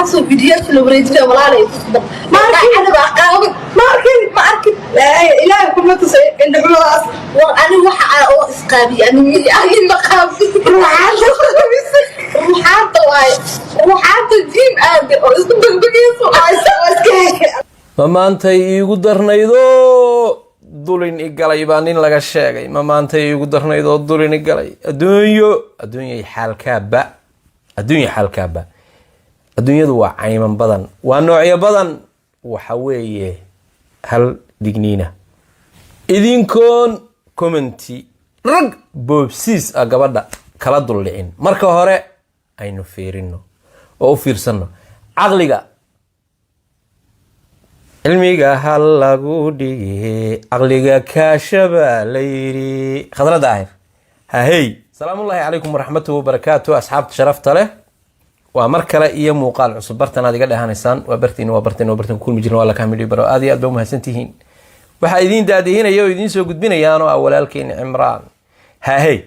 Waxaasoo fiidiyoyaasha la wareejinaya, walaalay, tusba. Ma arkin. Canabaa qaawan. Ma arkin. Ma arkin. Ilaahay kuma tusay indhaxumadaas. War ani waxa aan oo isqaabiye, ani ma qaabi. Ruuxaanta. Ruuxaanta waaye, ruuxaanta gym aade oo isku degdegayso. Waa iska heshay. Ma maantay iigu darnaydoo dulin i galay baa nin laga sheegay. Ma maantay iigu darnaydoo dulin i galay. Adduunyo, adduunyay xaalkaaba, adduunya xaalkaaba. Adduunyadu waa cayman badan, waa noocyo badan. Waxa weeye hal digniina: idinkoon comment-i rag boobsiis ah gabadha kala duldhicin, marka hore aynu fiirino oo u fiirsanno caqliga. Cilmiga ha lagu dhige, caqliga kaashabaa la yidhi. Khadra Daahir hahey. Salaamullaahi calaykum waraxmatuhu wabarakaatu. Asxaabta sharafta leh, waa mar kale iyo muuqaal cusub. Bartan aad iga dhehanaysaan waa bartiin, waa barteen, waa bartan ku kulmi jirna, waa la kaamidhi baro. Aad iyo aad ba umahadsantihiin. Waxaa idiin daadihinaya oo idiin soo gudbinayaanoo ah walaalkeeni Cimraan hahey.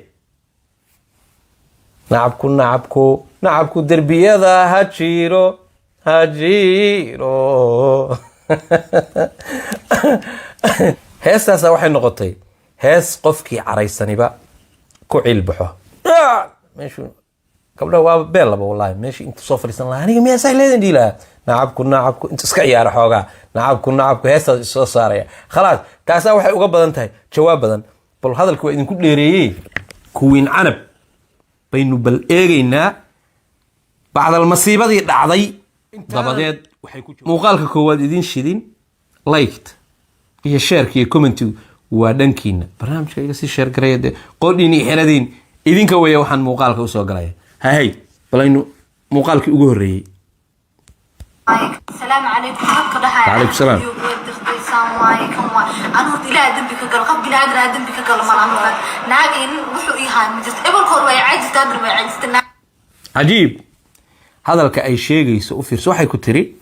Nacabku, nacabku, nacabku derbiyada ha jiro, ha jiro. Heestaasa waxay noqotay hees qofkii caraysaniba ku ciilbaxo. Meeshu gabdhaha waa beel laba, wallahi. Meeshii intu soo fadhiisan lahaa, aniga miyaa saa leedan dhihi lahaa. Nacabku, nacabku intu iska ciyaara xoogaa, nacabku, nacabku heestaas isoo saaraya, khalaas. Taasaa waxay uga badan tahay jawaab badan. Bal hadalka waa idinku dheereeyey. Kuwiin Canab baynu bal eegaynaa bacdal masiibadii dhacday dabadeed. Muuqaalka koowaad idin shidin, liked iyo share-ka iyo comment-igu waa dhankiina. Barnaamijka iga sii share garaya dee, qoodhiin iyo xeradiin idinka weeya. Waxaan muuqaalka usoo galaya hahey, balaynu muuqaalkii ugu horreeyey. Asalaamu calaykum dadka dhahay. Wacalaykum salaam. Dirtaysaan waaye, kan waay. Anu horta Ilaaha dembi ka galo, qof biniaadan aa dembi ka galo malaha. Markaan naag iyo nin wuxuu ii haay ma jirto. Ebalka hore way caajirta, haddana way caajirta. Cajiib hadalka ay sheegayso, u fiirso. Waxay ku tiri: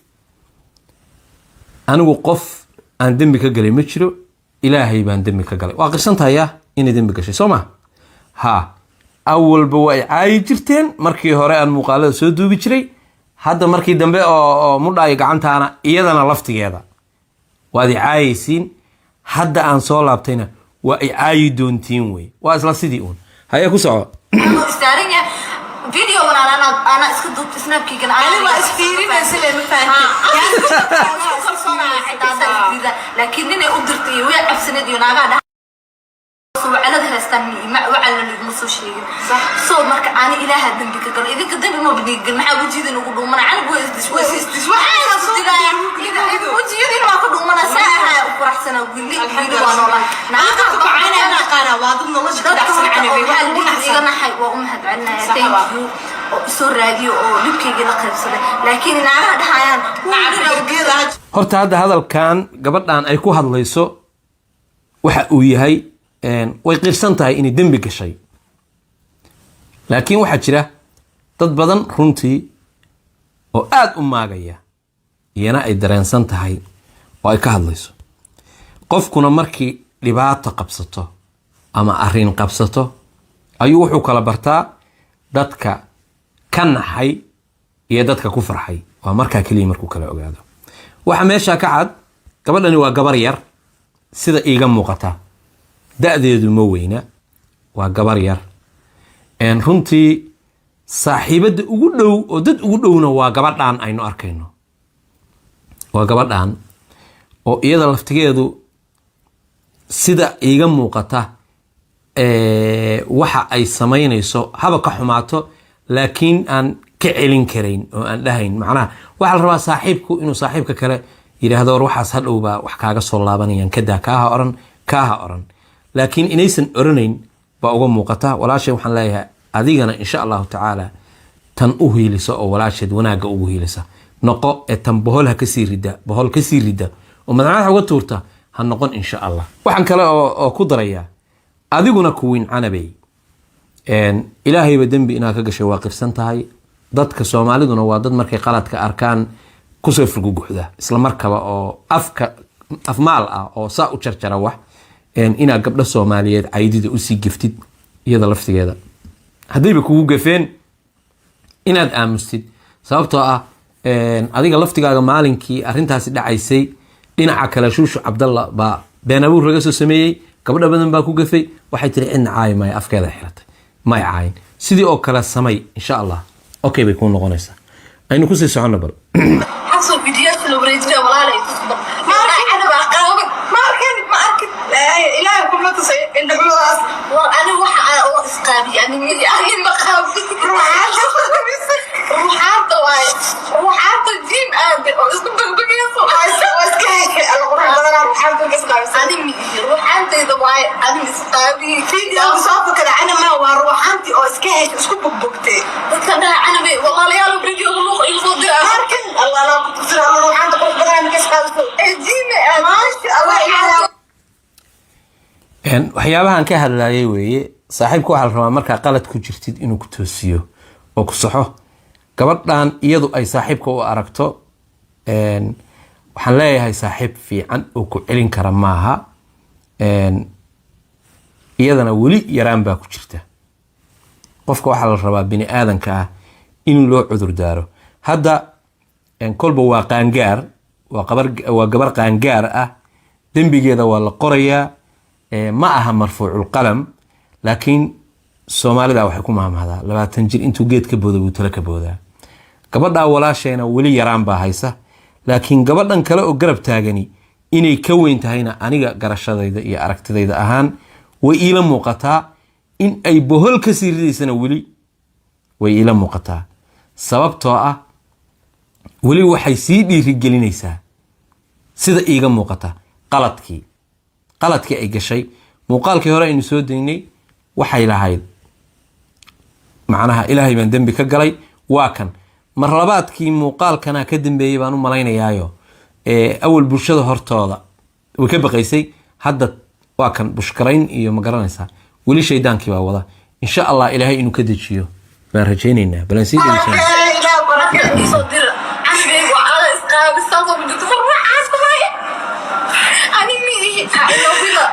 anigu qof aan dembi ka galay ma jiro, Ilaahay baan dembi ka galay. Waa qirsantahaya inay dembi gashay, soo ma ha? Awalba waa ay caayi jirteen markii hore aan muuqaalada soo duubi jiray. Hadda markii dambe oo mudhaayo gacantaana, iyadana laftigeeda waad i caayaysiin. Hadda aan soo laabtayna waa i caayi doontiin wey. Waa isla sidii uun. Haye, ku soco. Wuxuu istaaran yahay video wan anaa iska duubta Snapkiigana. Ani waa isfiirinaysa le, ma fahantin. Laakiin ninay u dirtay iyo way cabsaneed iyo naagaha dhaha wacalada haystaan, wacalan iguma soo sheegin. So marka ani Ilaaha dembi ka galo, idinka dembi ma baniigin. Maxaa wejiyadan ugu dhuumana? Canab way isdish, way isdish, wejiyadin waa ka dhuumana. Saa ahaa u faraxsanaa. Wili, wili waa noolaa. Dadka horta oo waxaa la dhihi iga naxay, waa u mahad celinaya. Thank you oo isoo raadiyo oo dhibkayga la qaybsaday. Laakiin naagaha dhahayaan. Horta hadda hadalkan gabadhan ay ku hadlayso waxa uu yahay, way qirsan tahay inay dembi gashay, laakiin waxaa jira dad badan runtii oo aada u maagaya, iyana ay dareensan tahay oo ay ka hadlayso. Qofkuna markii dhibaato qabsato ama arrin qabsato ayuu wuxuu kala bartaa dadka ka naxay iyo dadka ku farxay. Waa markaa keliya markuu kala ogaado. Waxa meesha ka cad, gabadhani waa gabar yar sida iiga muuqata, da-deedu ma weyna, waa gabar yar. Runtii saaxiibadda ugu dhow oo dad ugu dhowna waa gabadhan aynu arkayno, waa gabadhan oo iyada laftigeedu sida iiga muuqata waxa ay samaynayso haba ka xumaato, laakiin aan ka celin karayn oo aan dhahayn. Macnaha waxaa la rabaa saaxiibku inuu saaxiibka kale yidhaahdo: war, waxaas hadhowbaa wax kaaga soo laabanayaan, kadaa, kaaha oran, kaaha oran. Laakiin inaysan oranayn baa uga muuqata. Walaashay waxaan leeyahay, adigana insha Allahu tacaala tan u hiilisa oo walaasheed wanaagga ugu hiilisa noqo, ee tan bohol ha kasii rida, bohol kasii rida oo madaxmadaxa uga tuurta ha noqon, insha Allah. Waxaan kale oo ku darayaa, adiguna kuwiin Canabey, Ilaahayba dembi inaad ka gashay waa qirsan tahay. Dadka Soomaaliduna waa dad markay qaladka arkaan kusoo furguguxda isla markaba oo afka afmaal ah oo saa u jarjara. Wax inaad gabdho Soomaaliyeed caydida usii geftid, iyada laftigeeda haddayba kugu gafeen inaad aamustid, sababtoo ah Adiga laftigaaga maalinkii arrintaasi dhacaysay, dhinaca kale Shuushu Cabdalla baa been abuur laga soo sameeyey, gabdho badan baa ku gafay. Waxay tiri cidna caayi maayo, afkeeda xiratay, may caayin. Sidii oo kale samay, insha Allah okay bay kuu noqonaysaa. Aynu kusii soconno bal. Xasoo fiidiyoyaasha la wareejinaya, walaalay, tusba. Ma arkin. Canabaa qaawan. Ma arkin, ma arkin. Ilaahay kuma tusay indhaxumadaas. War ani waxa aan oo isqaabiy, ani midi, ani ma qaabin. Ruuxaanta waaye, ruuxaanta gym aade oo isku bagbagayso. Waa iska heshay alla qurux badanaa ruuxaanta ka isqaabisay. Ani ma ihi, ruuxaantayda waaye, ani ma isqaabiy. Videoga soo fakada cana ma waa ruuxaantii oo iska heshay, isku bogbogtay. Dadka dhaha Canabe, walaalayaal, videoga luuq igu soo dira. Ma arkin, Allah laa ku tusay alla ruuxaanta qurux badanaa marka isqaabiso. Ee gym aade. Maasha Allah, Ilaahay. Waxyaabahan ka hadlayay weeye. Saaxiibka waxaa la rabaa markaa qalad ku jirtid inuu ku toosiyo oo ku saxo. Gabadhan iyadu ay saaxiibka u aragto, waxaan leeyahay saaxiib fiican oo ku celin kara maaha. Iyadana weli yaraan baa ku jirta. Qofka waxaa la rabaa bini aadanka ah in loo cudur daaro. Hadda kolba waa qaangaar, waa qabar, waa gabar qaangaar ah, dembigeeda waa la qorayaa. Ma aha marfuuculqalam, laakiin Soomaalida waxay ku mahmahdaa 20 jir intuu geed ka booda buu talo ka boodaa. Gabadhaa walaasheena weli yaraan baa haysa, laakiin gabadhan kale oo garab taagani inay ka weyn tahayna aniga garashadayda iyo aragtidayda ahaan way iila muuqataa. In ay bohol ka sii ridaysana weli way iila muuqataa, sababtoo ah weli waxay sii dhiirigelinaysaa, sida iiga muuqata, qaladkii ay gashay. Muuqaalkii hore aynu soo daynay waxay lahayd, macnaha, "Ilaahay baan dembi ka galay." Waa kan mar labaadkii muuqaalkana ka dambeeyey baan u malaynayaayo. Awal bulshada hortooda way ka baqaysay, hadda waa kan bushkarayn iyo ma garanaysaa, weli shaydaankii baa wada. Insha Allah Ilaahay inuu ka dejiyo baan rajaynaynaa. Balan sii dhegeysana. Soo dira Canabey wacala isqaabisaasoo ku jirto. War waxaas waaye, ani ma ihi, ha ilowina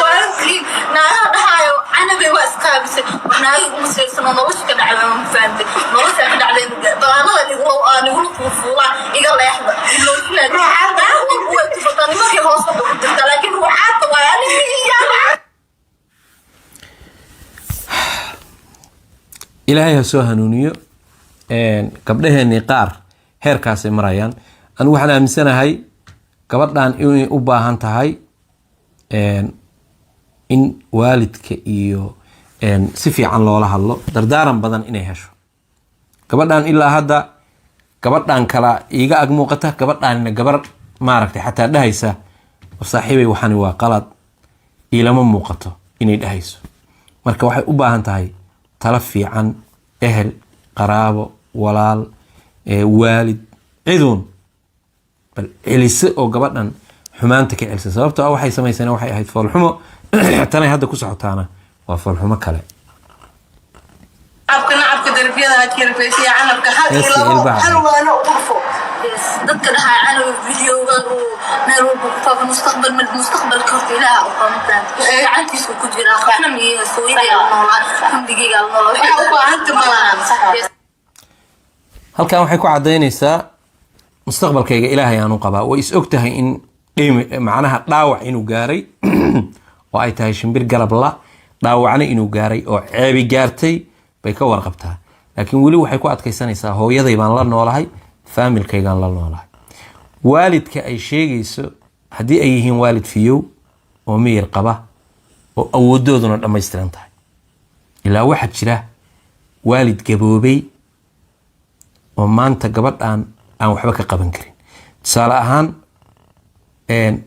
waarantiin. Naagaha dhahaayo Canabey waa isqaabisay, war naagi uma siirsano. Nolosha ka dhacday ma fahantay? Nolosha ka dhacday balaanada nigula fuufuulaan, iga leexda, ilowsina. Naag walba way tufataa, nimankii hoos waxu u dirtaa, laakiin ruuxaanta waaye, ani ma ihi. Ilaahay ha soo hanuuniyo gabdhaheenii qaar heerkaasay marayaan. Anigu waxaan aaminsanahay gabadhan inay u baahan tahay in waalidka iyo si fiican loola hadlo, dardaaran badan inay hesho gabadhan. Ilaa hadda gabadhan kala iiga ag muuqata, gabadhaanina gabar maaragtay xataa dhahaysa "Saaxiibay, waxani waa qalad" iilama muuqato inay dhahayso. Marka waxay u baahan tahay talo fiican, ehel, qaraabo, walaal, waalid, ciduun bal celise oo gabadhan xumaanta ka celisa, sababtoo ah waxay samaysana waxay ahayd foolxumo. Tanay hadda ku socotaana waa foolxumo kale. Nacabka, nacabka darbiyada ha kirfaysiya canabka hal iyo Heestii labo ilbaha. Hal waano u dhufo. Dadka dhahaa Canow videogan uu meel walba ku faafa, mustaqbal mid mustaqbalka horta Ilaaha u qabantaan, gacantiisu ku jiraa. Qofna miye, hooyaday la noolaa, famligeyga la noolaa. Waxaa u baahanta malahan, sax. Halkan waxay ku cadaynaysaa mustaqbalkayga Ilaahay aan u qabaa. Way is og tahay in dhimi, macnaha dhaawac inuu gaaray oo ay tahay shimbir garab la dhaawacna inuu gaaray oo ceebi gaartay bay ka warqabtaa, laakiin weli waxay ku adkaysanaysaa "Hooyaday baan la noolahay, faamilkaygaan la noolahay." Waalidka ay sheegayso haddii ay yihiin waalid fiyow oo miyir qaba oo awoodooduna dhammaystiran tahay, ilaa waxaa jira waalid gaboobay oo maanta gabadhan aan waxba ka qaban karin. Tusaale ahaan,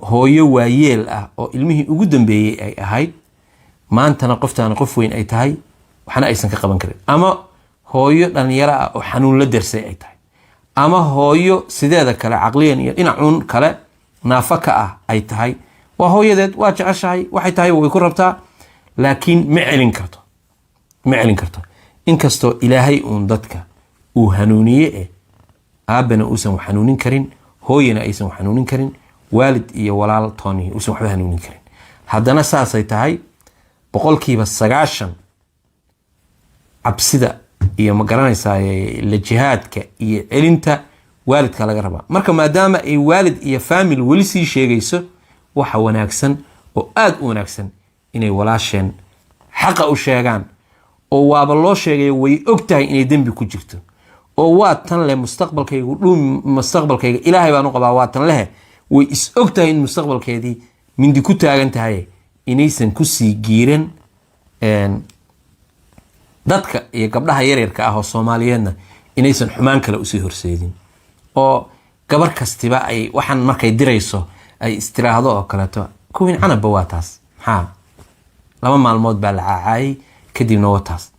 hooyo waayeel ah oo ilmihii ugu dambeeyey ay ahayd, maantana qoftaani qof weyn ay tahay, waxna aysan ka qaban karin, ama hooyo dhalinyaro ah oo xanuun la darsay ay tahay, ama hooyo sideeda kale caqliyan iyo dhinacuun kale naafo ka ah ay tahay. Waa hooyadeed, waa jeceshahay, waxay tahay way ku rabtaa, laakiin ma celin karto, ma celin karto. Inkastoo Ilaahay uun dadka uu hanuuniye, aabbana uusan wax hanuunin karin, hooyana aysan wax hanuunin karin, waalid iyo walaal tooni uusan waxba hanuunin karin, haddana saasay tahay 90% cabsida iyo ma garanaysaa la jihaadka iyo celinta waalidka. Waalidka laga rabaa. Marka maadaama ay waalid iyo family weli sii sheegayso, waxa wanaagsan oo aada u wanaagsan inay walaasheen xaqa u sheegaan, oo waaba loo sheegayo, way og tahay inay dembi ku jirto, oo waa tan leh mustaqbalkaygu dhuumi, mustaqbalkayga Ilaahay baan u qabaa. Waa tan lehe way is og tahay in mustaqbalkeedii mindi ku taagan tahay, inaysan kusii giiran dadka iyo gabdhaha yaryarka ah oo Soomaaliyeedna inaysan xumaan kale usii horseedin, oo gabar kastiba ay waxaan markay dirayso ay istiraahdo oo kaleeto. Kuwiin Canabba waa taas, maxaa 2 maalmood baa la caacaayay, kadibna waa taas,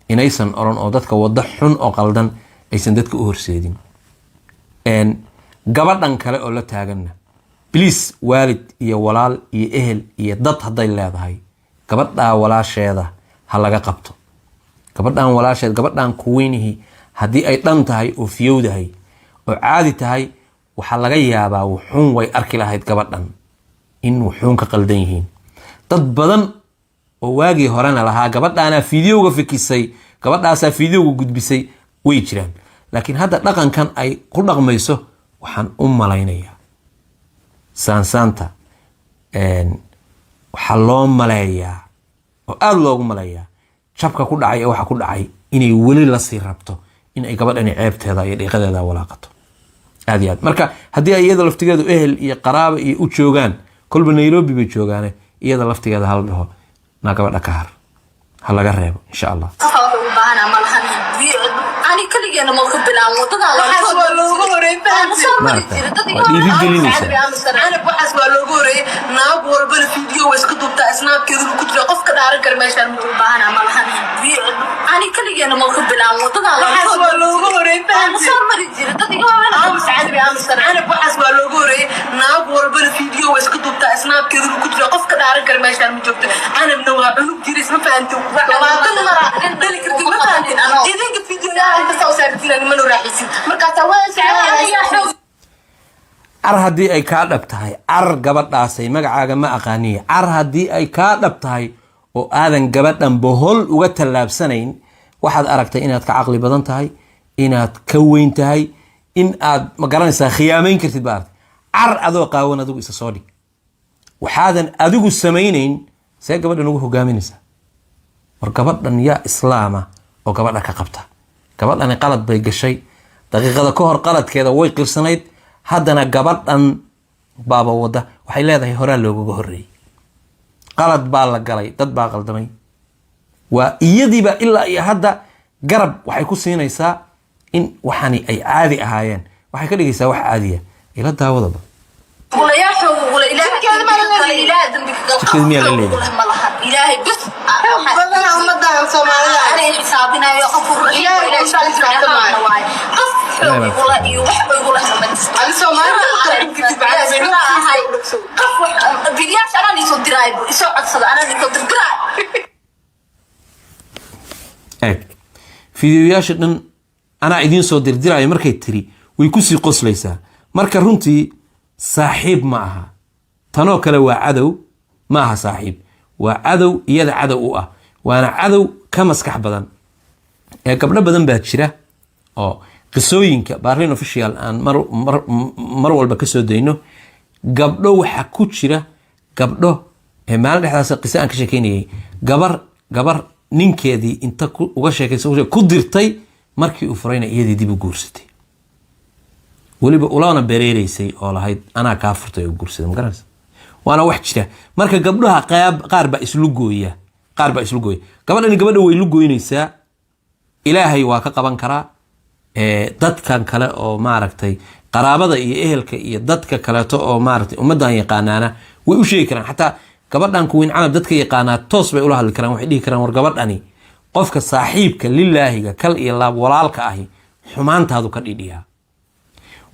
inaysan oran oo dadka waddo xun oo qaldan aysan dadka u horseedin. Gabadhan kale oo la taaganna, please, waalid iyo walaal iyo ehel iyo dad hadday leedahay, gabadhaa walaasheeda ha laga qabto. Gabadhan walaasheed, gabadhan kuweynihi, haddii ay dhan tahay oo fiyowdahay oo caadi tahay, waxaa laga yaabaa wuxuun way arki lahayd gabadhan in wuxuun ka qaldan yihiin. Dad badan oo waagii horena lahaa gabadhaanaa fiidiyowga fikisay, gabadhaasaa fiidiyowga gudbisay, way jiraan. Laakiin hadda dhaqankan ay ku dhaqmayso waxaan u malaynayaa saansaanta waxaa loo maleeyaa oo aada loogu maleeyaa jabka ku dhacay ee waxa ku dhacay inay weli lasii rabto in ay gabadhani ceebteeda iyo dhiiqadeeda walaaqato aad iyo aad. Marka haddii ay iyada laftigeedu ehel iyo qaraaba iyo u joogaan, kolba Nairobi bay joogaane, iyada laftigeeda hala dhaho naa gabadha ka har, ha laga reebo, insha Allah. Qofa wax ugu baahanaa ma lahan. Ani kaligeena ma ku bilaabin wadadan. Waxaas waa looga horeeyay, fahamtay? Soo mari Maaragtay, jira dad. Waa dhiirigelinaysaa. Canab, waxaas waa looga horeeyay. Naag walbana video way iska duubtaa, Snapkeeduna ku jira. Qofka dhaaran kara meeshaan ma ugu baahanaa ma lahan. Ani kaligeena ma ku bilaabin wadadan. Waxaas waa looga horeeyay, fahamtay? Soo mari jira dad. Aamus, Canabi, aamus. Canab, waxaas waa looga horeeyay. Naag walbana video way iska duubtaa, Snapkeeduna ku jira. Qofka dhaaran kara meeshaan ma joogto. Canabna waa cunug jiris, ma fahantin? 20 mara dhali kartid, ma fahantin? Idinka videoyaal inta saa u saartiin nimano raaxaysin, markaasaa waa jecel. Car haddii ay kaa dhab tahay, car gabadhaasay, magacaaga ma aqaaniye, car haddii ay kaa dhab tahay oo aadan gabadhan bohol uga tallaabsanayn, waxaad aragtay inaad ka caqli badan tahay, inaad ka weyn tahay, in aad ma garanaysaa khiyaamayn kartid ba aragtay. Car adoo qaawan adigu isa soo dhig. Waxaadan adigu samaynayn see gabadhan ugu hogaaminaysaa? War gabadhan yaa islaama oo gabadha ka qabta. Gabadhani qalad bay gashay daqiiqada ka hor, qaladkeeda way qirsanayd. Haddana gabadhan baaba wada, waxay leedahay horaa loogaga horreeyey, qalad baa la galay, dad baa qaldamay. Waa iyadiiba ilaa iyo hadda garab waxay ku siinaysaa in waxani ay caadi ahaayeen. Waxay ka dhigaysaa wax caadiya. Ila daawadaba. Ugula xoog ugula Ilaahay dambi ka gala, Ilaahay dambi ka gala. Jidkeeda miyaa la leeyahay? Ugula ma lahan Ilaahay bas. Badanaa ummadan Soomaalida Anay xisaabinayo qof raxiim. Ilaahay Ilaahay xisaabtamaayo. xisaabtamaayo qof xoog igula iyo wax igula ma jirto. Adi Soomaalida u kala dhigtid, bacda Sidaa ahay. Qof wax videoyaasha anaa liisoo diraay, isoo codsada, anaa liisoo dirdiraa. Eeg, fideoyaasha dhan anaa idiin soo dirdiraayo markay tiri, way kusii qoslaysaa. Marka runtii saaxiib ma aha tanoo kale, waa cadow, ma aha saaxiib, waa cadow, iyada cadow u ah, waana cadow ka maskax badan. Ee gabdho badan baa jira oo qisooyinka Baarlin Official aan mar walba kasoo dayno. Gabdho waxaa ku jira gabdho ee maalin dhexdaas qiso aan ka sheekeynayay, gabar ninkeedii inta uga sheekaysa ku dirtay, markii uu furayna iyadii dib u guursatay, weliba ulana bereereysay oo lahayd anaa kaa furtay oo guursaday. Magaranaysa, waana wax jira. Marka gabdhaha qaar baa islu gooya, qaar baa islu gooya. Gabadhani gabadha way lu goynaysaa. Ilaahay waa ka qaban karaa. Dadkan kale oo maaragtay qaraabada iyo ehelka iyo dadka kaleeto oo maaragtay ummaddan yaqaanaana way u sheegi karaan. Xataa gabadhan Kuwiin Canab dadka yaqaanaa toos bay ula hadli karaan. Waxay dhihi karaan, war gabadhani, qofka saaxiibka lilaahiga kal iyo laab walaalka ahi xumaantaadu ka dhidhiyaa.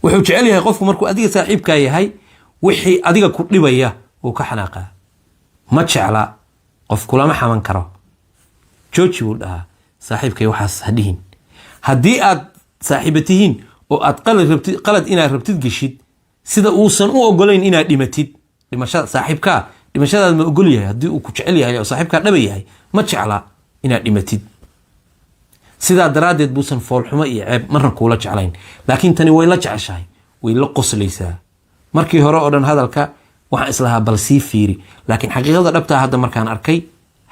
Wuxuu jecel yahay qofku markuu adiga saaxiibkaa yahay, wixii adiga ku dhibaya wuu ka xanaaqaa, ma jecla, qof kulama xaman karo. Jooji buu dhahaa saaxiibkay, waxaas ha dhihin. Haddii aad saaxiiba tihiin oo aad qalad rabtid, qalad inaad rabtid geshid, sida uusan u ogolayn inaad dhimatid dhimashada saaxiibkaa, dhimashadaad ma ogol yahay. Haddii uu ku jecel yahay oo saaxiibkaa dhaba yahay, ma jecla inaad dhimatid. Sidaa daraaddeed buusan foolxumo iyo ceeb marna kuula jeclayn, laakiin tani way la jeceshahay, way la qoslaysaa. Markii hore oo dhan hadalka waxaan islahaa bal sii fiiri, laakiin xaqiiqada dhabtaa hadda markaan arkay,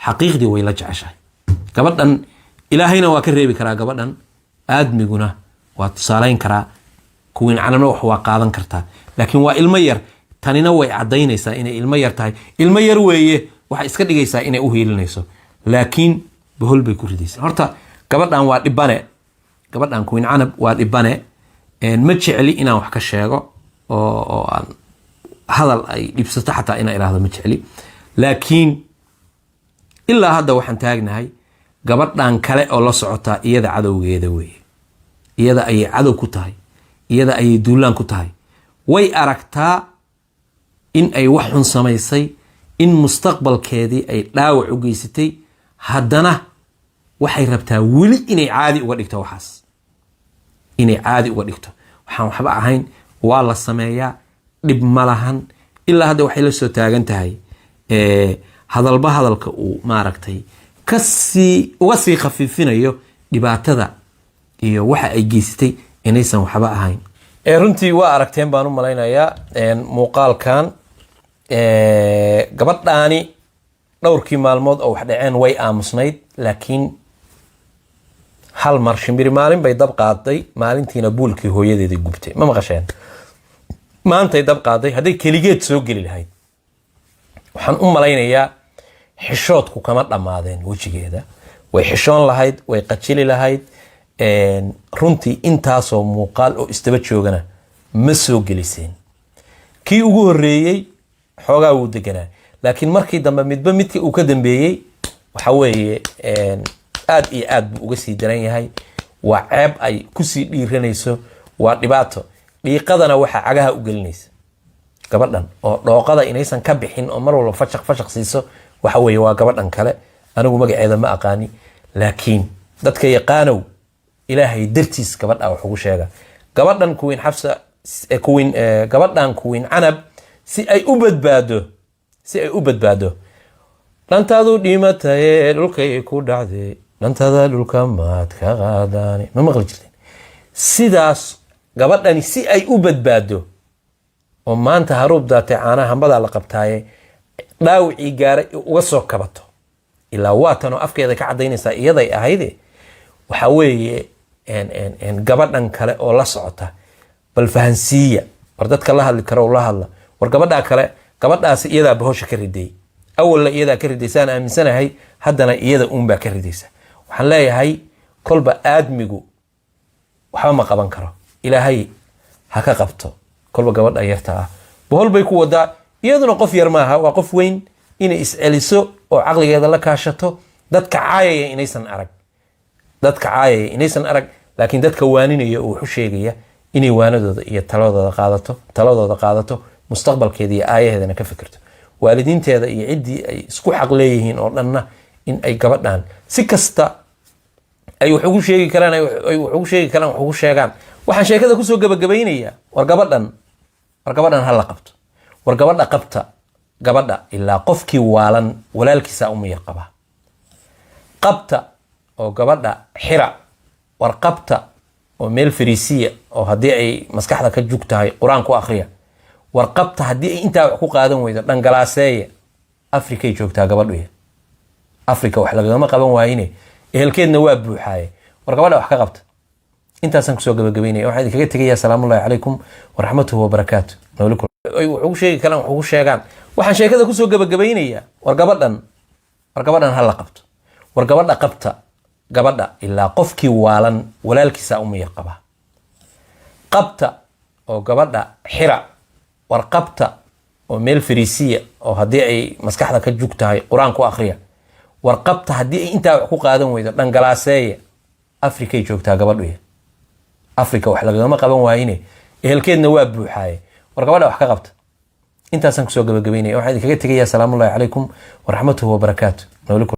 xaqiiqdii way la jeceshahay gabadhan. Ilaahayna waa ka reebi karaa gabadhan, aadmiguna waa tusaalayn karaa, Queen Canabna wax waa qaadan kartaa, laakiin waa ilmo yar. Tanina way caddaynaysaa inay ilmo yar tahay. Ilmo yar weeye, waxay iska dhigaysaa inay u hiilinayso, laakiin bohol bay ku ridaysaa. Horta gabadhan waa dhibane, gabadhan Queen Canab waa dhibane. Ma jecli inaan wax ka sheego oo aan hadal ay dhibsato xataa inaan idhaahdo ma jecli, laakiin ilaa hadda waxaan taagnahay gabadhan kale oo la socotaa iyada cadowgeeda weeye. Iyada ayay cadow ku tahay, iyada ayay duulaan ku tahay. Way aragtaa in ay wax xun samaysay, in mustaqbalkeedii ay dhaawac u geysatay, haddana waxay rabtaa weli inay caadi uga dhigto waxaas, inay caadi uga dhigto. Waxaan waxba ahayn, waa la sameeyaa, dhib ma lahan. Ilaa hadda waxay la soo taagan tahay hadalba hadalka uu maaragtay kasii uga sii khafiifinayo dhibaatada iyo waxa ay geysatay inaysan waxba ahayn. Runtii waa aragteen baan u malaynayaa muuqaalkan. Gabadhaani dhowrkii maalmood oo wax dhaceen way aamusnayd, laakiin hal mar shimbiri maalin bay dab qaaday, maalintiina buulkii hooyadeedii gubtay. Ma maqasheen? Maantay dab qaaday. Hadday keligeed soo geli lahayd, waxaan u malaynayaa xishoodku kama dhammaadeen wejigeeda. Way xishoon lahayd, way qajili lahayd. Runtii intaasoo muuqaal oo isdaba joogana ma soo geliseen. Kii ugu horreeyey xoogaa wuu deganaa, laakiin markii dambe midba midka uu ka dambeeyey waxa weeye aad iyo aad buu uga sii daran yahay. Waa ceeb ay kusii dhiiranayso, waa dhibaato. Dhiiqadana waxaa cagaha u gelinaysa gabadhan oo dhooqada inaysan ka bixin oo mar walba fashaq fashaq siiso waxa weeye waa gabadhan kale. Anigu magaceeda ma aqaani, laakiin dadka yaqaanow, Ilaahay dartiis gabadha wax ugu sheega. Gabadhan Queen Xafsa, Queen, gabadhan Queen Canab, si ay u badbaado, si ay u badbaado. Dhantaadu dhimataye dhulkay ku dhacday, dhantada dhulka maad ka qaadaani. Ma maqli jirteen sidaas? Gabadhani si ay u badbaado oo maanta haruub daatay caanaha hambadaa la qabtaaye dhaawicii gaaray uga soo kabato, ilaa waatan oo afkeeda ka cadaynaysaa iyaday ahayde, waxaa weeye gabadhan kale oo la socota bal fahansiiya. War dadka la hadli karo la hadla. War gabadhaa kale, gabadhaasi iyadaa bahosha ka riday. Awalna iyadaa ka ridaysaan aaminsanahay, haddana iyada uunbaa ka ridaysa. Waxaan leeyahay kolba aadmigu waxba ma qaban karo, Ilaahay ha ka qabto. Kolba gabadha yarta ah bohol bay ku wadaa, iyaduna qof yar maaha, waa qof weyn. Inay isceliso oo caqligeeda la kaashato, dadka caayaya inaysan arag, dadka caayaya inaysan arag, laakiin dadka waaninaya oo wax u sheegaya inay waanadooda iyo taladooda qaadato, taladooda qaadato, mustaqbalkeeda iyo aayaheedana ka fikirto, waalidiinteeda iyo ciddii ay isku xaq leeyihiin oo dhanna in ay gabadhan si kasta ay wax ugu sheegi karaan, ay wax ugu sheegi karaan, wax ugu sheegaan. Waxaan sheekada kusoo gabagabaynayaa, war gabadhan, war gabadhan ha la qabto, war gabadha qabta gabadha. Ilaa qofkii waalan walaalkiisa u miyir qaba. Qabta oo gabadha xira. War qabta oo meel fariisiya, oo haddii ay maskaxda ka jug tahay Qur-aan ku akhriya. War qabta, haddii ay intaa wax ku qaadan weydo dhangalaaseeya. Afrikay joogtaa gabadhuya, Africa wax lagagama qaban waayine, ehelkeedna waa buuxaaye. War gabadha wax ka qabta. Intaasaan kusoo gabagabaynaya. Waxaan idinkaga tegaya asalaamullahi calaykum waraxmatuhu wabarakaatu. Ay wax ugu sheegi karaan wax ugu sheegaan. Waxaan sheekada kusoo gabagabaynayaa, war gabadhan, war gabadhan ha la qabto, war gabadha qabta gabadha. Ilaa qofkii waalan walaalkiisa u miyir qaba. Qabta oo gabadha xira. War qabta oo meel fariisiya, oo haddii ay maskaxda ka jug tahay Qur-aan ku akhriya. War qabta, haddii ay intaa wax ku qaadan weydo dhangalaaseeya. Afrikay joogtaa gabadhuya, Africa wax lagagama qaban waayine, ehelkeedna waa buuxaaye. War gabadha wax ka qabta. Intaasaan kusoo gabagabaynaya. Waxaan idinkaga tegaya asalaamullahi calaykum waraxmatuhu wabarakaatu.